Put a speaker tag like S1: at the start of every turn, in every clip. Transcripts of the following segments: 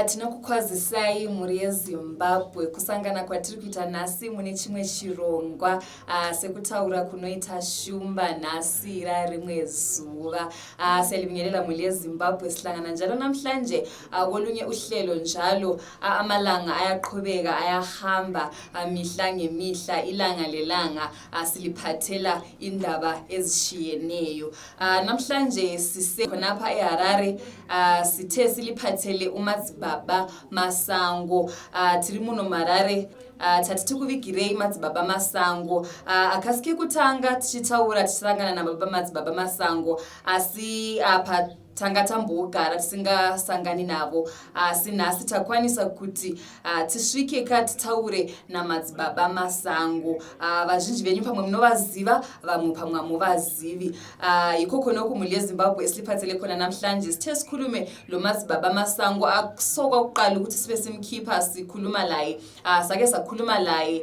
S1: Tinokukwazisai mhuri yeZimbabwe kusangana kwatiri kuita nhasi mune chimwe chirongwa sekutaura kunoita shumba nhasi rarimwe zuva. Siyalibingelela mhuri yeZimbabwe, sihlangana njalo namhlanje kolunye uhlelo njalo. Amalanga ayaqhubeka ayahamba, mihla ngemihla, ilanga lelanga, siliphathela indaba ezishiyeneyo. Namhlanje sise khonapha eHarare, sithe siliphathele uMadzibaba Masango. Tiri muno muHarare, tati tikuvigirei Madzibaba Masango. Akasi kekutanga tichitaura, tichisangana nababa Madzibaba Masango, asi apa tanga tambogara tisingasangani navo, asi nhasi takwanisa kuti tisvike ka titaure naMadzibaba Masango. Vazhinji venyu pamwe munovaziva, vamwe pamwe hamuvazivi. Yikho khonokho mhuri yeZimbabwe esiliphathele khona namhlanje. Sithe sikhulume lo Madzibaba Masango. Akusokwakuqala ukuthi sibe simkhipha sikhuluma laye. Sake sakhuluma laye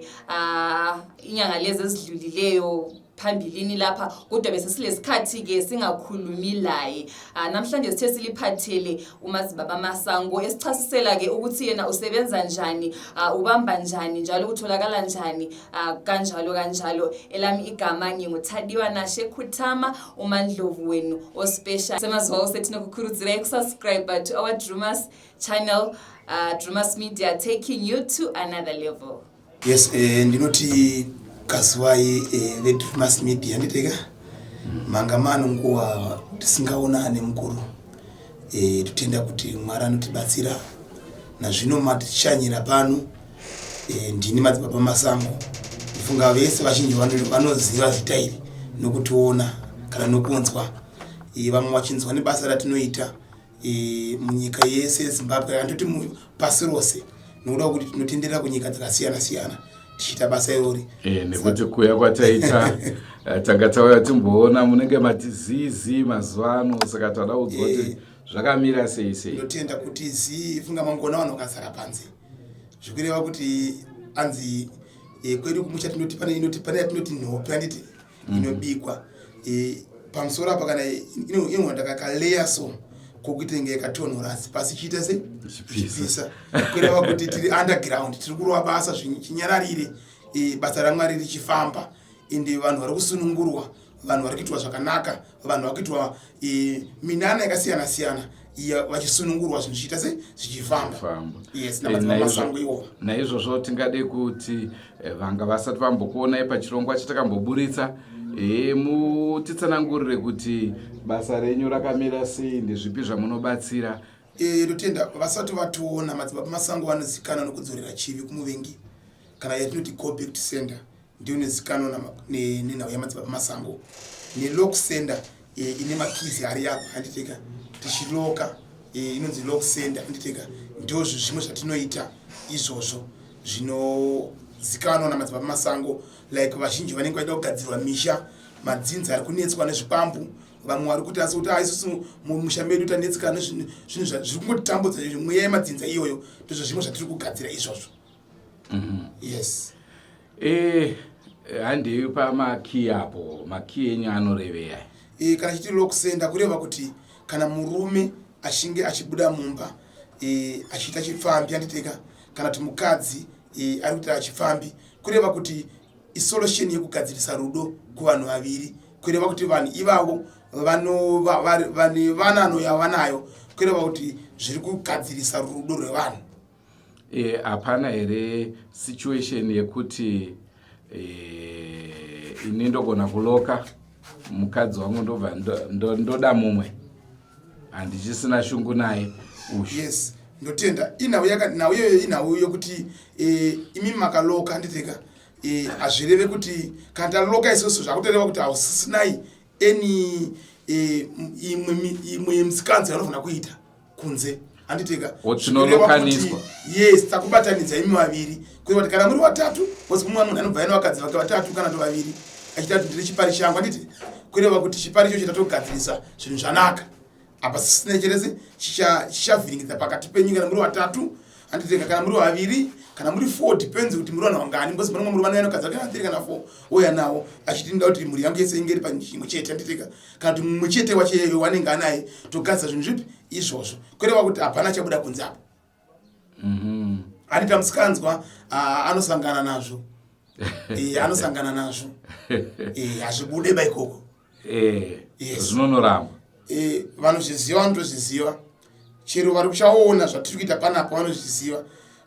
S1: inyanga lezi ezidlulileyo phambilini lapha, kodwa bese silesikhathi-ke singakhulumi laye. Namhlanje sithe siliphathele uMadzibaba Masango esichasisela-ke ukuthi yena usebenza njani, ubamba njani njalo utholakala njani, kanjalo kanjalo. Elami igama nginguThadiwa Nashe Khuthama, uMandlovu wenu ospecial. Semazuva ose tinokukurudzirai kusubscribe to our Drumas channel, Drumas Media, taking you to another level.
S2: Yes, ndinoti kazuvai veDrumas Media, nditeka manga mano nguva tisingaonane mukuru. Totenda kuti Mwari anotibatsira nazvino matishanyira pano. Ndini Madzibaba Masango. Ndifunga vese vazhinji vanoziva zita iri nokutiona kana nokunzwa. Vamwe vachinzwa nebasa ratinoita munyika yese yeZimbabwe, kana toti pasi rose, nokuda kwekuti tinotenderera kunyika dzakasiyana siyana tichiita basa irori.
S3: Nekuti kuya kwataita, tanga tauya timboona munenge mati zizi mazuva ano, saka tada kudzwa kuti zvakamira sei sei.
S2: Ndinotenda kuti zii. Funga mangona vanhu vakazara panze, zvikureva kuti anzi kwedu kumusha tinoti pane inoti pane yatinoti nhope, handiti, inobikwa pamusoro apa kana inowanda kakaleya, so kokuita inge yakatonhora, asi pasi chiita se ichipisa, kureva kuti tiri underground, tiri kurova basa chinyararire, basa raMwari richifamba, ende vanhu vari kusunungurwa, vanhu vari kuitwa zvakanaka, vanhu vari kuitwa minana yakasiyana siyana iya, vachisunungurwa, zvinhu zvichiita se zvichifamba.
S3: Famba.
S2: Yes, naMadzibaba Masango iwova.
S3: Naizvozvo tingade kuti vanga vasati vambokuonai pachirongwa chatakamboburitsa, mutitsanangurire kuti basa renyu rakamira sei, ndezvipi zvamunobatsira.
S2: Ndotenda. Vasati vationa, Madzibaba Masango vanozikanwa nokudzorera chivi kumuvengi, kana yatinoti go back to sender, ndiyo inozikanwa nenhau yaMadzibaba Masango, nelock sender, ine makizi ari apa, handiteka, tichiloka, inonzi lock sender, handiteka. Ndozvo zvimwe zvatinoita izvozvo zvinozikanwa naMadzibaba Masango. Like vazhinji vanenge vaida kugadzirwa misha, madzinza ari kunetswa nezvipambu, vamwe vari kuti asi kuti isusu mumusha medu tanetseka nezvinhu zviri kungotitambudza, mweya yemadzinza iyoyo, ndozvo zvimwe zvatiri kugadzira izvozvo. Yes.
S3: Handei pamakii apo, makii enyu anorevei?
S2: Kana chiti lock sender, kureva kuti kana murume achinge achibuda mumba achiita chipfambi, handiteka, kana kuti mukadzi ari kuita achipfambi, kureva kuti isolution yekugadzirisa rudo kuvanhu vaviri, kureva kuti vanhu ivavo vane vanano yavanayo, kureva kuti zviri kugadzirisa rudo rwevanhu.
S3: Hapana here situation yekuti ini ndogona kuloka mukadzi wangu, ndobva ndoda mumwe, handichisina shungu naye
S2: ushu? Yes, ndotenda. Inhau nhau iyoyo inhau yokuti imi makaloka, handiteka, hazvireve kuti kana taloka isusu zvakutoreva kuti hausisinai any imwe musikanzi yanofanira kuita kunze, handiteka.
S3: Tinolokaniswa.
S2: Yes, takubatanidza imi vaviri, kureva kuti kana muri vatatu, because mumwe munhu anobva ine vakadzi vake vatatu kana to vaviri, achita kuti ndiri chipari changu, handiti, kureva kuti chipari ichocho tatogadzirisa zvinhu zvanaka apa, sisina cherese chichavhiringidza pakati penyu kana muri vatatu, handiteka, kana muri vaviri, kana muri four, depends kuti muri vanhu vangani, because pane mumwe murume anouya nokadzi vake kana three kana four, ouya nawo achiti ndinoda kuti mhuri yangu yese inge iri pachimwe chete, handiteka, kana kuti mumwe chete wacho iyeyo wanenge anaye, togadzisa zvinhu zvipi izvozvo, kureva kuti hapana chabuda kunze apo. Anoita musikanzwa, anosangana nazvo. Anosangana nazvo. Hazvibude ba ikoko.
S3: Yes. Zvinonoramba.
S2: Vanozviziva vanotozviziva, chero vari kuchaona zvatiri kuita panapa vanozviziva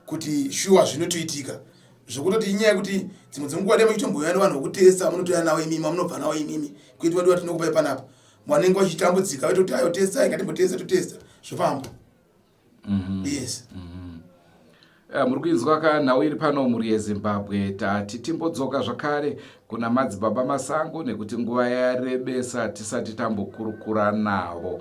S2: kuti shuwa zvinotoitika. Zvokutoti inyaya yekuti dzimwe dzenguva dai muchitombouya nevanhu vokutesta, munotouya navo imimi, vamunobva navo imimi, kuiti vadiwa tinokupai panapa, vanenge vachitambudzika vaitoti ayo testai, ngatimbotesta, totesta, zvofamba. Yes.
S3: Muri kuinzwa ka nhau iri pano, mhuri yeZimbabwe. Tati timbodzoka zvakare kuna Madzibaba Masango nekuti nguva yarebesa tisati tambokurukura navo.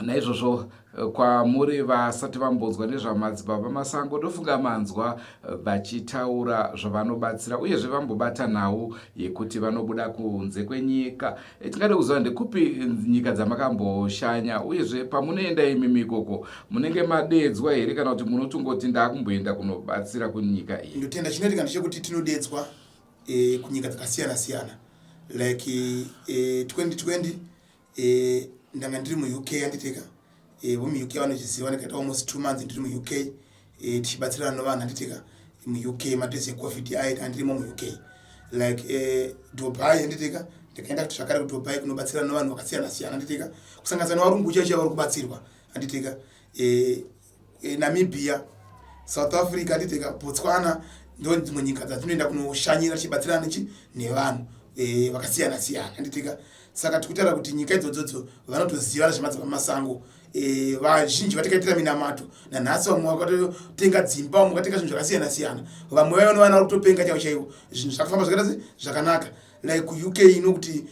S3: Naizvozvo kwamuri vasati vambonzwa nezvaMadzibaba Masango, ndofunga manzwa vachitaura zvavanobatsira, uyezve vambobata nhau yekuti vanobuda kunze kwenyika. Tingade kuziva ndekupi nyika dzamakamboshanya, uyezve pamunoenda imimi ikoko munenge madedzwa here, kana kuti munotongoti ndaakumboenda kunobatsira kunyika iyi?
S2: Ndotenda. Chinoitika ndechekuti tinodedzwa kunyika dzakasiyana siyana, like 2020 ndanga ndiri muUK, handiteka? VomuUK vanozviziva. Ndikaita almost 2 months ndiri muUK, tichibatsirana nevanhu, handiteka, muUK madays eCovid aita ndirimo muUK. Like Dubai, handiteka, ndikaenda kuti zvakare kuDubai kunobatsirana nevanhu vakasiyana siyana, handiteka, kusanganisa nevarungu chaicho vari kubatsirwa, handiteka. Namibia, South Africa, handiteka, Botswana, ndo dzimwe nyika dzatinoenda kunoshanyira tichibatsirana nechi nevanhu vakasiyana siyana, handitika? Saka tikutaura kuti nyika idzodzodzo vanotoziva nezvemadzibaba Masango. Vazhinji vatikaitira minamato nanhasi, vamwe vakatotenga dzimba, vamwe vakatenga zvinhu zvakasiyana siyana, vamwe vaiva nevana vari kutopenga chaivo chaivo. Zvinhu zvakafamba zvakaita se zvakanaka. Like kuUK ino kuti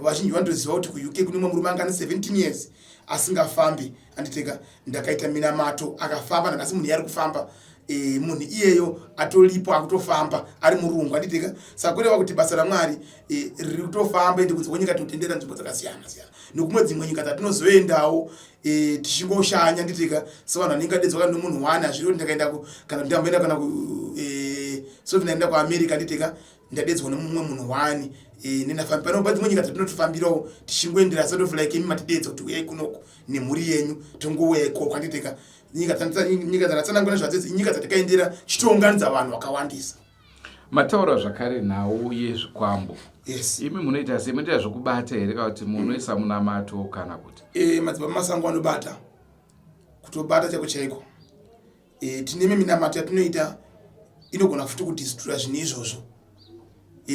S2: vazhinji vanotoziva kuti kuUK kune mumwe murume anga ane 17 years asingafambi, anditeka. Ndakaita minamato, akafamba. Nanhasi munhu iye ari kufamba. Munhu iyeyo atolipo, akutofamba, ari murungu, anditeka. Saka kureva kuti basa raMwari riri kutofamba. Ende kunze kwenyika tinotendera nzvimbo dzakasiyana siyana nokumwe dzimwe nyika dzatinozoendawo tichingoshanya, anditeka, sevanhu vanenge adedzwa kana nomunhu one. Hazviri kuti ndakaenda kana ndamboenda kana so ndaenda kuAmerica, anditeka, ndadedzwa nemumwe munhu one. Nendafambi pano padzimwe nyika dzatinotofambirawo tichingoendera, sort of like imi matidedza kuti uyai kunoko nemhuri yenyu, tongouya ikoko, anditeka. Nyika dzandatsanangura zvadzidzi inyika dzatikaendera chitounganidza vanhu vakawandisa.
S3: Mataura zvakare nhau yezvikwambo.
S2: Yes.
S3: Imi munoita sei? Munoita zvokubata here, kana kuti munoisa munamato, kana kuti?
S2: Madzibaba Masango anobata, kutobata chaiko chaiko. Tine minamato yatinoita inogona futi kudistura zvinhu izvozvo.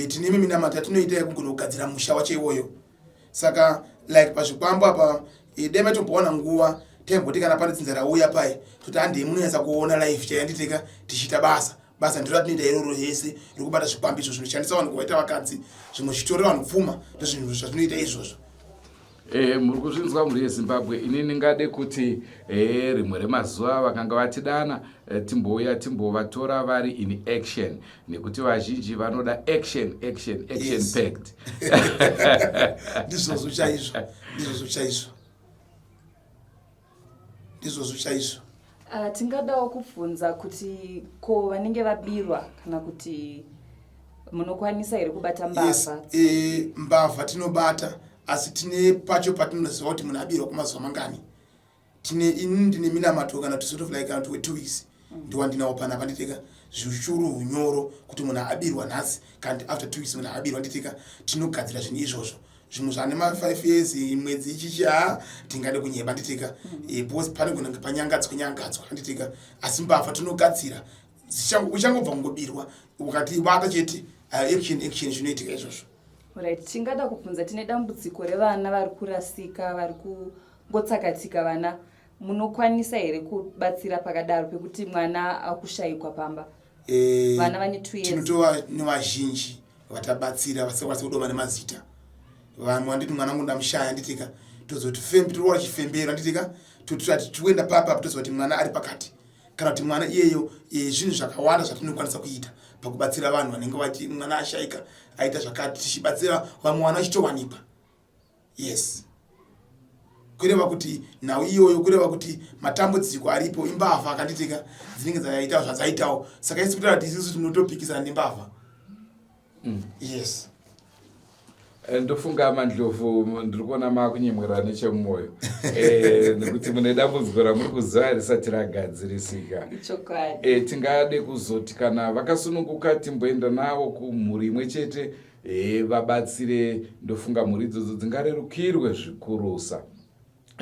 S2: Tine minamato yatinoita yekugona kugadzira musha wacho iwoyo. Saka like pazvikwambo apa, dai maitombowana nguva, taimboti kana pane dzinza rauya pai, toti handei munonyatsa kuona life chayanditeka tichiita basa. Basa ndiro ratinoita iroro yese rekubata zvikwambo izvo zvinoshandisa vanhu kuvaita vakadzi, zvimwe zvichitorera vanhu pfuma. Ndozvinhu zvatinoita izvozvo.
S3: Muri kuzvinzwa, mhuri yeZimbabwe. Ini ndingade kuti rimwe remazuva vakanga vatidana, timbouya timbovatora vari in action, nekuti vazhinji vanoda action, action, action. Packed.
S2: Ndizvozvo chaizvo, ndizvozvo chaizvo, ndizvozvo chaizvo.
S1: Tingadawo kubvunza kuti ko vanenge vabirwa, kana kuti munokwanisa here kubata mbavha?
S2: Yes. Mbavha tinobata, asi tine pacho patinoziva kuti munhu abirwa kwamazuva mangani. Tine, ini ndine minamato kana kuti sort of like kana kuti we2 weeks ndiwandinawo panapa, nditeka, zvichuru unyoro kuti munhu abirwa nhasi kana kuti after 2 weeks munhu abirwa, nditeka, tinogadzira zvinhu izvozvo. Zvimwe zvane ma5 years, mwedzi ichichi, ha, tingade kunyeba, nditika, because panogona kunge panyangadzwa nyangadzwa, handitika? Asi mbavha tinogadzira. Uchangobva kungobirwa, ukati vata chete, action, action, zvinoitika izvozvo.
S1: Right, tingada kubvunza, tine dambudziko revana vari kurasika, vari kungotsakatika vana. Munokwanisa here kubatsira pakadaro pekuti mwana akushayikwa pamba, vana vane 2 years?
S2: Tinotova nevazhinji vatabatsira vasingakwanisi kudoma nemazita. Vamwe vanditi mwana wangu ndamushaya, nditika, tozoti fembi toroora chifembero, handitika, totati tikuenda papa, toziva kuti mwana ari pakati kana kuti mwana iyeyo. Zvinhu zvakawanda zvatinokwanisa kuita pakubatsira vanhu vanenge vati mwana ashayika, aita zvakati, tichibatsira vamwe vana vachitowanikwa. Yes, kureva kuti nhau iyoyo, kureva kuti matambudziko aripo imbavha, akanditika, dzinenge dzaita zvadzaitawo. Saka isi kutaura kuti isusu tinotopikisana nembavha. Yes.
S3: Eh, ndofunga mandlovu ndiri kuona maakunyemwerera nechemumwoyo eh, nekuti mune dambudziko ramuri kuziva risati ragadzirisika eh, tingade kuzoti kana vakasununguka timboenda navo kumhuri imwe chete vabatsire ndofunga mhuri idzodzo dzingarerukirwe zvikurusa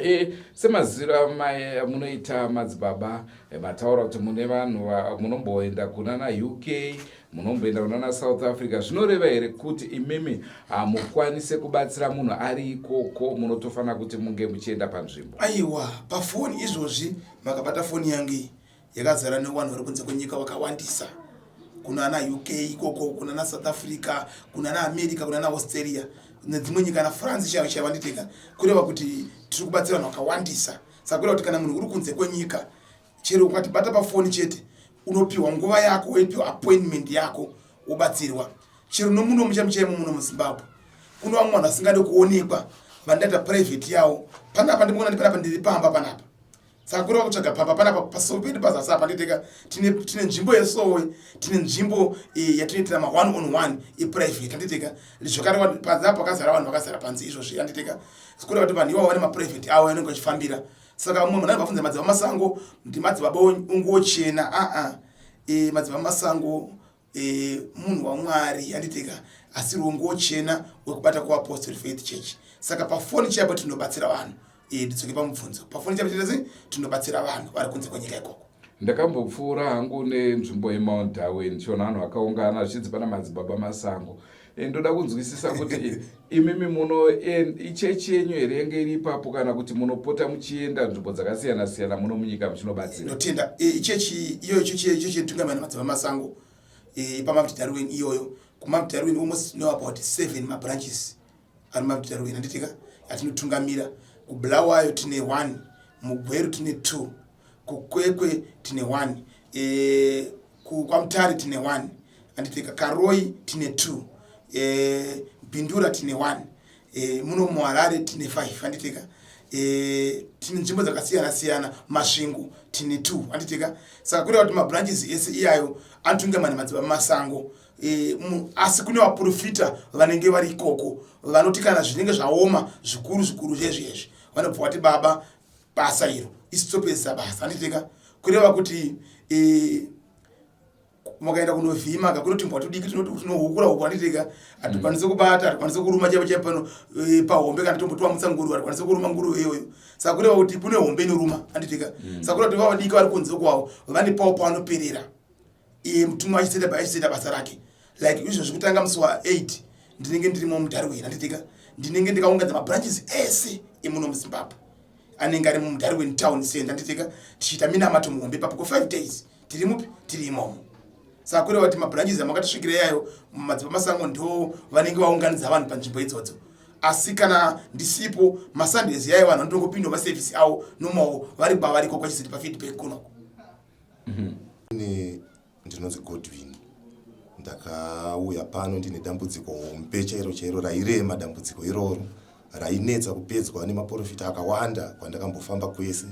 S3: E, semaziviro amai amunoita madzibaba e, mataura kuti mune vanhu munomboenda kunana UK munomboenda kunana South Africa zvinoreva here kuti imimi hamukwanise kubatsira munhu ari ikoko munotofanira kuti munge muchienda panzvimbo?
S2: Aiwa, pafoni izvozvi makabata foni yangu iyi yakazara nevanhu vari kunze kwenyika vakawandisa kunana UK ikoko kunana South Africa kunana America kunana Australia nedzimwe nyika na France chaivo chaivo anditeka kureva kuti tiri kubatsira vanhu vakawandisa saka kureva kuti kana munhu uri kunze kwenyika chero ukatibata pafoni chete unopiwa nguva yako woipiwa appointment yako wobatsirwa chero nomuno muchamuchaimo muno muzimbabwe kuno vamwe vanhu vasingade kuonekwa vandaita private yavo panapa ndimona ndipanapa ndiri pamba panapa saka kureva kutsvaga pamba panapa pasowe pedu pazasi apa nditeka tine tine nzvimbo yesowe tine nzvimbo eh, yatinoitira ma one on one eprivate anditeka zvakare panze apa pakazara vanhu vakazara panze izvozvi anditeka kureva kuti vanhu ivavo vane maprivate avo anenge vachifambira saka mumwe munhu anobva afunza madzibaba masango ndi madzibaba ungochena aa e, madzibaba masango e, munhu wamwari anditeka asi ruongochena wekubata kuapostle faith church saka pafoni chaipo tinobatsira vanhu e, ndidzoke pamubvunzo pafoni chaipo tinozi tinobatsira vanhu vari kunze kwenyika ikoko
S3: ndakambopfuura hangu nenzvimbo yemount darwin ndichiona vanhu vakaungana zvichinzi pana madzibaba masango e, ndoda kunzwisisa kuti imimi muno e, ichechi yenyu here yenge iri ipapo kana kuti munopota muchienda nzvimbo dzakasiyana siyana muno munyika muchinobatsira
S2: ndotenda e, ichechi iyoyo chechi yetungamira namadzibaba masango e, pamount darwin iyoyo kumount darwin almost know about seven mabranches ari mount darwin handitika atinotungamira kubulawayo tine one mugweru tine two kukwekwe tine one e, kwamutare tine one handitika karoi tine two e, bindura tine one e, muno muharare tine five handitika e, tine nzvimbo dzakasiyana siyana masvingo tine two handitika saka kureva kuti mabranches ese iyayo anotungamira nemadzibaba masango e, asi kune vaprofita vanenge vari ikoko vanoti kana zvinenge zvaoma zvikuru zvikuru zvezvi vanobva vati baba basa iro isu topedzisa basa handitika kureva kuti e, makaenda kunovhima ka kune tumbwa tudiki tinohukura huku handitika hatikwanisi kubata hatikwanisi kuruma chaipo chaipo pano e, pahombe kana tombotiwamutsa nguruve hatikwanisi kuruma nguruve iyoyo saka kureva kuti kune hombe inoruma handitika mm. saka kureva kuti vavadiki vari kunze kwavo vane pavo pavanoperera iye mutumwa achiseta achiseta basa rake like izvozvi kutanga musi wa8 ndinenge ndirimo mudarwin handitika ndinenge ndikaunganidza mabranches ese emuno muzimbabwe anenge ari mudarwin town center handitika tichiita minamato muhombe ipapo ko5 days tiri mupi tiri imomo saka kureva kuti mabranches amakatisvikira iyayo madzibaba masango ndo vanenge vaunganidza vanhu panzvimbo idzodzo asi kana ndisipo masundays yayo vanhu vanotongopinda maservice avo nomawo vari kwavariko kwachiziti pafeedback kunoko
S4: Ini ndinonzi Godwin ndakauya pano ndine dambudziko hombe chairo chairo rairema dambudziko iroro rainetsa kupedzwa nemaporofita akawanda kwandakambofamba kwese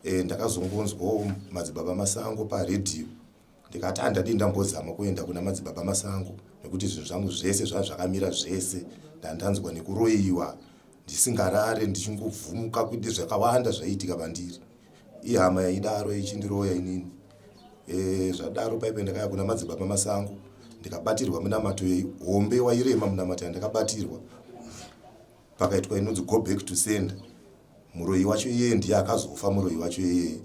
S4: e, ndakazongonzwawo madzibaba masango paredhiyo ndikati andadii ndambozama kuenda kuna madzibaba masango nekuti zvinhu zvangu zvese zvaa zvakamira zvese ndandanzwa nekuroyiwa ndisingarare ndichingobvumuka kuti zvakawanda zvaiitika pandiri ihama yaidaro ichindiroya inini e, zvadaro paipe ndakaya kuna madzibaba masango ndikabatirwa munamato hombe wairema munamato yandakabatirwa pakaitwa inonzi go back to sender muroyi wacho iyeye ndiye akazofa muroyi wacho iyeye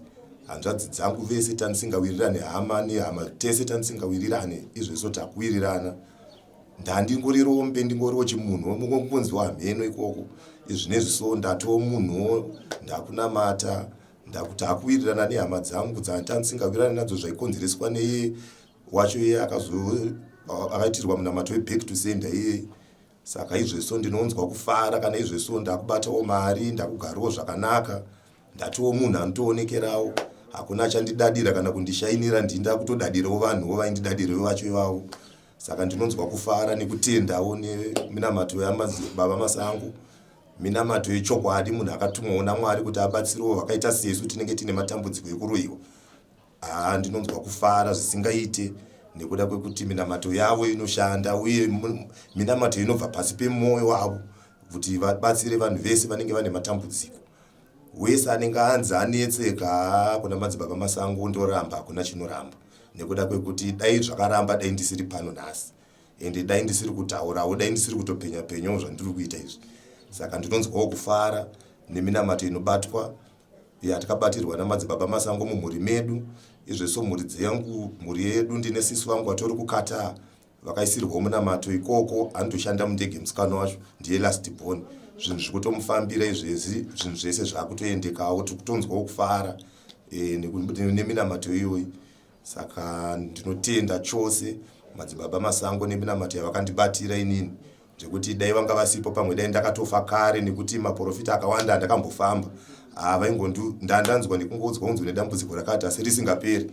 S4: hanzvadzi dzangu vese tandisingawirirane hama nehama tese tandisingawirirane izvezvo takuwirirana ndandingori rombe ndingoriwo chimunhu ngongonziwa hamheno ikoko izvinezvi so ndatoo munhuwo ndakunamata ndakuti akuwirirana nehama dzangu dzandisingawirirane nadzo zvaikonzereswa neye wacho iye akazo akaitirwa munamato weback to sender iye saka izvezvo ndinonzwa kufara kana izvezvo ndakubatawo mari ndakugarawo zvakanaka ndatiwo munhu anotoonekerawo hakuna achandidadira kana kundishainira ndinda kutodadirawo vanhuwo vaindidadirewo vacho ivavo saka ndinonzwa kufara nekutendawo neminamato yamadzibaba masango minamato yechokwadi munhu akatumwawo namwari kuti abatsirewo vakaita sesu tinenge tine matambudziko ekuroyiwa haa ndinonzwa kufara zvisingaite nekuda kwekuti minamato yavo inoshanda uye minamato inobva pasi pemwoyo wavo kuti vabatsire vanhu vese vanenge vane matambudziko. Wese anenge anzi anetseka kuna madzibaba Masango ndoramba, hakuna chinoramba nekuda kwekuti dai zvakaramba dai ndisiri pano nhasi ende dai ndisiri kutaurawo, dai ndisiri kutopenya penyawo zvandiri kuita izvi. Saka ndinonzwawo kufara neminamato inobatwa yatakabatirwa namadzibaba Masango mumhuri medu. Izveso mhuri dzeyangu, mhuri yedu, ndine sisi vangu vatori kuQatar vakaisirwawo munamato ikoko, anotoshanda mundege musikana wacho ndiye last born. Zvinhu zviri kutomufambira izvezvi, zvinhu zvese zvakutoendekawo, tiri kutonzwawo kufara neminamato iyoyi. Saka ndinotenda chose madzibaba Masango neminamato yavakandibatira inini, zvekuti dai vanga vasipo pamwe dai ndakatofa kare, nekuti maprofita akawanda andakambofamba vaingondanzwa nekungoudzwa unzi nedambudziko rakati asi risingaperi.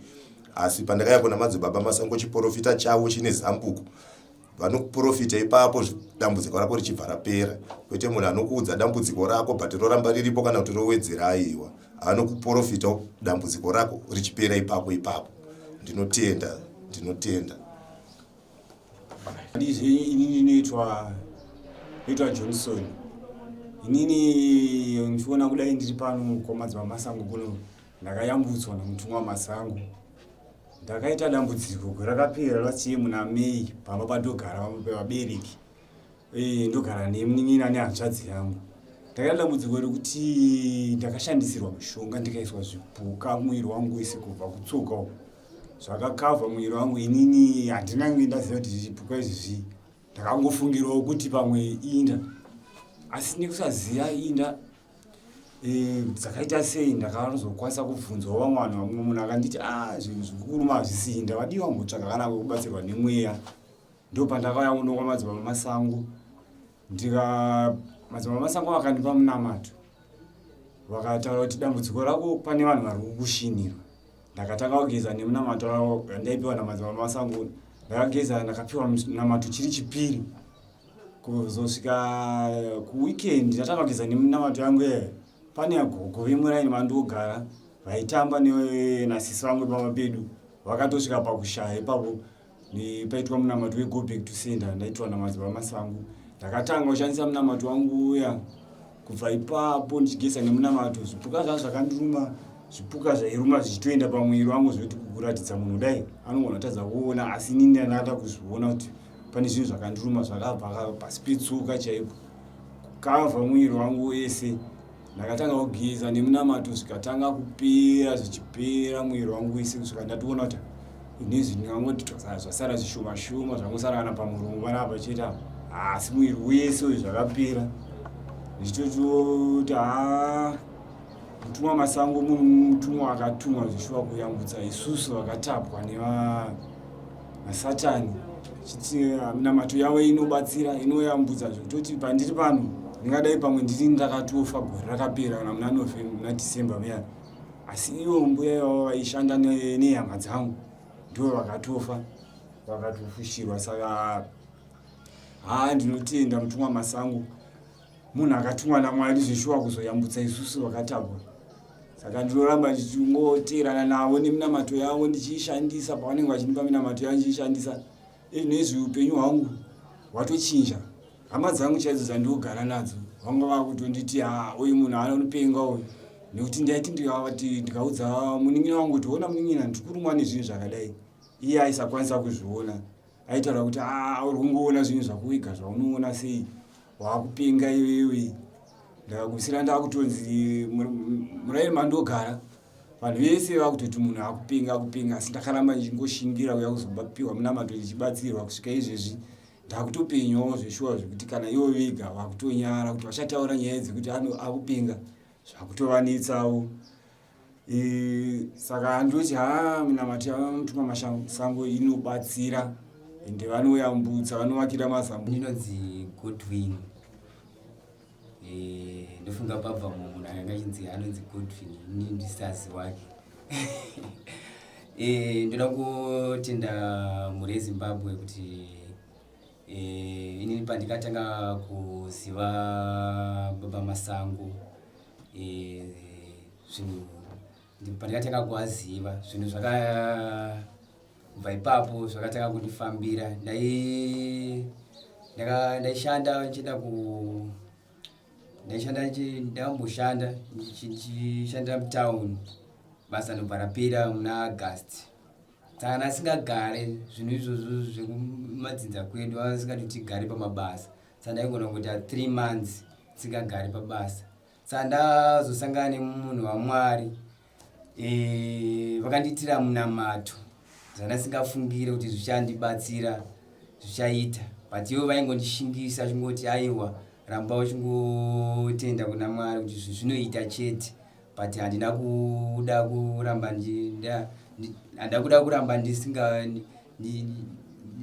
S4: Asi pandakauya kuna madzibaba Masango, chiprofita chavo chine zambuko, vanokuprofita ipapo dambudziko rako richibva rapera, kwete munhu anokuudza dambudziko rako but roramba riripo kana kuti rowedzera. Aiwa, anokuprofita dambudziko rako richipera ipapo ipapo. Ndinotenda, ndinotenda.
S5: Ndizve inini inoitwa Johnson. Inini ndichiona kudai ndiri pano kwamadzibaba Masango kuno, ndakayambutswa namutumwa Masango. Ndakaita dambudziko rakapera last year muna May pamba pandogara pevabereki. Ndogara nemunin'ina nehanzvadzi yangu. Ndakaita dambudziko rekuti ndakashandisirwa mushonga, ndikaiswa zvipuka muviri wangu wese kubva kutsoka uko, zvakakavha muviri wangu. Inini handina nge ndaziva kuti zvipuka izvi zvii, ndakangofungirawo kuti pamwe inda, asi nekusaziva inda dzakaita sei, ndakazokwanisa kubvunzawo vamwe vanhu. Vamwe munhu akanditi, "A, zvinhu zvikuruma hazvisi inda, vadiwa mbotsvaga kana kubatsirwa nemweya." Ndo pandakauya kuno kwamadzibaba Masango. Ndika madzibaba Masango vakandipa munamato, vakataura kuti dambudziko rako pane vanhu vari kukushinira. Ndakatanga kugeza nemunamato wandaipiwa namadzibaba Masango. Ndakageza, ndakapiwa munamato chiri chipiri kuzosvika kuweekend. Ndatanga kugeza nemunamato yangu iyayo, pane gogo vemuraini mandogara vaitamba nasisi vangu pamba pedu, vakatosvika pakushaya ipapo. Paitwa munamato wego back to sender ndaitwa namadzibaba Masango. Ndakatanga kushandisa munamato wangu uya. Kubva ipapo ndichigeza nemunamato, zvipuka zvaa zvakandiruma, zvipuka zvairuma zvichitoenda pamuviri wangu, zvekuti kuratidza munhu dai anogona kutadza kuona, asi inini ndakada kuzviona kuti pane zvinhu zvakandiruma zvakabva pasi petsoka chaipo kukavha muviri wangu wese. Ndakatanga kugeza nemunamato, zvikatanga kupera, zvichipera muviri wangu wese, kusvika ndatoona kuti inezvi ndingangoti zvasara zvishoma shoma, zvangosara kana pamuromo panapa chete apa, asi muviri wese uyu zvakapera. Ndichitototi, ha, mutumwa Masango munhu mutumwa akatumwa zvishuwa kuyambutsa isusu vakatapwa nasatani. Minamato yavo inobatsira, inoyambutsa, zvekutoti pandiri pano ndingadai pamwe ndiri ndakatofa gore rakapera kana muna November, muna December muya, asi ivo mbuya ivavo vaishanda nehama dzangu ndo vakatofa, vakatofushirwa. Saka haa, ndinotenda mutumwa Masango, munhu akatumwa naMwari zveshuwa kuzoyambutsa isusu vakatapwa. Saka ndinoramba ndichingoteerana navo neminamato yavo ndichiishandisa pavanenge vachindipa minamato yavo ndichiishandisa. Izvinezvi upenyu hwangu hwatochinja. Hama dzangu chaidzo dzandinogara nadzo vanga vakutonditi, "Ha, uyu munhu anopenga uyu," nekuti ndaiti ndikavati, ndikaudza munin'ina wangu kuti, "Ona munin'ina, ndiri kurumwa nezvinhu zvakadai," iye aisakwanisa kuzviona. Aitaura kuti, "A, uri kungoona zvinhu zvakuiga, zvaunoona sei, waakupenga iwewe." Ndakagusira ndakutonzi muraini mandogara vanhu vese vakutoti munhu akupenga, akupenga, asi ndakaramba ndichingoshingira kuya kuzopiwa munamato, ndichibatsirwa kusvika izvezvi ndakutopenyawo zveshuwa, zvekuti kana ivo vega vakutonyara kuti vachataura nyaya dzekuti akupenga, zvakutovanetsawo. Saka ndoti, ha, minamato yamutumwa Masango inobatsira ende vanoyambutsa, vanovakira mazambu.
S6: Ndinonzi Godwin. Ndofunga pabva mumwe munhu akanga achinzi anonzi Godwin, ini ndisazi wake. Ndoda kutenda mhuri yeZimbabwe kuti inini pandikatanga kuziva baba Masango, zvinhu pandikatanga kuvaziva, zvinhu zvaka Kubva ipapo zvakatanga kundifambira. Ndai ndaishanda ndichienda ku ndaishanda ndakamboshanda ndichishandira mutown basa ndobva rapera muna August. Saka ndasingagare zvinhu izvozvo zvekumadzinza kwedu vasingatoti tigare pamabasa. Saka ndaigona kungoita 3 months ndisingagari pabasa. Saka ndazosangana nemunhu waMwari e, vakandiitira munamato zvandasingafungire kuti zvichandibatsira zvichaita but ivo vaingondishingisa vachingoti aiwa ramba uchingotenda kuna Mwari kuti zvinhu zvinoita chete but handina kuda kuramba handina kuda kuramba ndisinga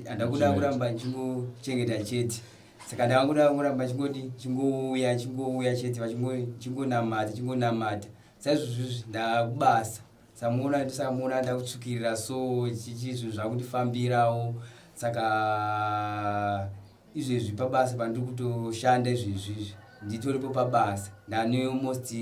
S6: handina kuda kuramba ndichingochengeta chete saka ndakangoda kuramba chingodi chingouya chingouya chete vachingonamata chingonamata saizvozvizvi ndakubasa samuona ndisamuona ndakutsvukirira so chichi zvinhu zvakundifambirawo saka izvezvi pabasa pandiri kutoshanda izvezvizvi nditoripo pabasa ndane almost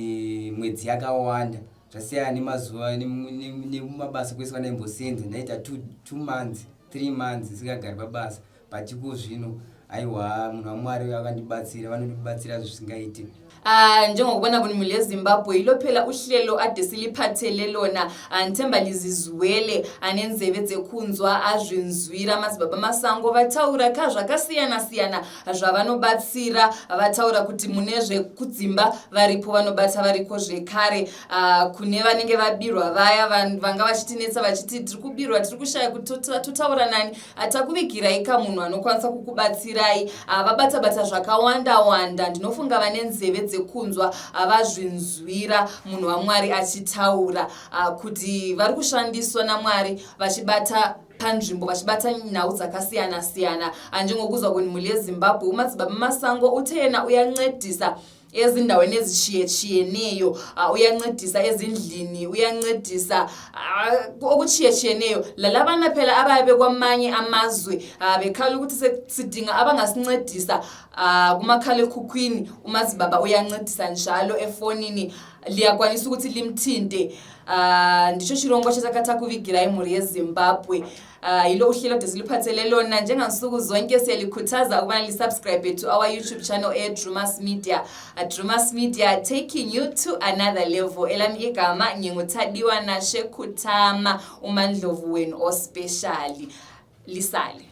S6: mwedzi yakawanda zvasiyana nemazuva nemumabasa kwese kwandaimboseenza ndaita 2 months 3 months ndisingagari pabasa but iko zvino aiwa munhu wamwari akandibatsira vanondibatsira zvisingaite.
S1: Ah, njengokubona kwenu mhuri yezimbabwe yilo phela uhlelo ade siliphathele lona. Ah, ngithemba lizizwele anenzeve dzekunzwa azvinzwira madzibaba masango vataura ka zvakasiyana siyana zvavanobatsira vataura kuti mune zvekudzimba varipo vanobata variko zvekare ah, kune vanenge vabirwa vaya vanga vachitinetsa vachiti tiri kubirwa tiri kushaya kuti totaura nani Takuvigirai ka munhu anokwanisa kukubatsirai. Vabata bata zvakawanda wanda. Ndinofunga vane nzeve dzekunzwa vazvinzwira munhu waMwari achitaura kuti vari kushandiswa naMwari vachibata panzvimbo vachibata nhau dzakasiyana siyana. Anjengokuzwa kunhimuli yeZimbabwe uMadzibaba Masango uthe yena uyancedisa ezindaweni ezitshiyetshiyeneyo ah, uyancedisa ezindlini uyancedisa ah, okutshiyetshiyeneyo lalabana phela abayabe kwamanye amazwe ah, bekhala ukuthi sidinga abangasincedisa kumakhalekhukhwini umazibaba uyancedisa njalo efonini liyakwanisa ukuthi limthinte ndicho chirongwa chatakakuvigirai mhuri yezimbabwe Uh, yilo uhlelo ade siluphathele lona njengansuku zonke siyalikhuthaza ukubana lisubscribe to our youtube channel edrumas media uh, drumas media taking you to another level elami igama nginguthadiwa nashe khuthama umandlovu wenu ospecially lisale.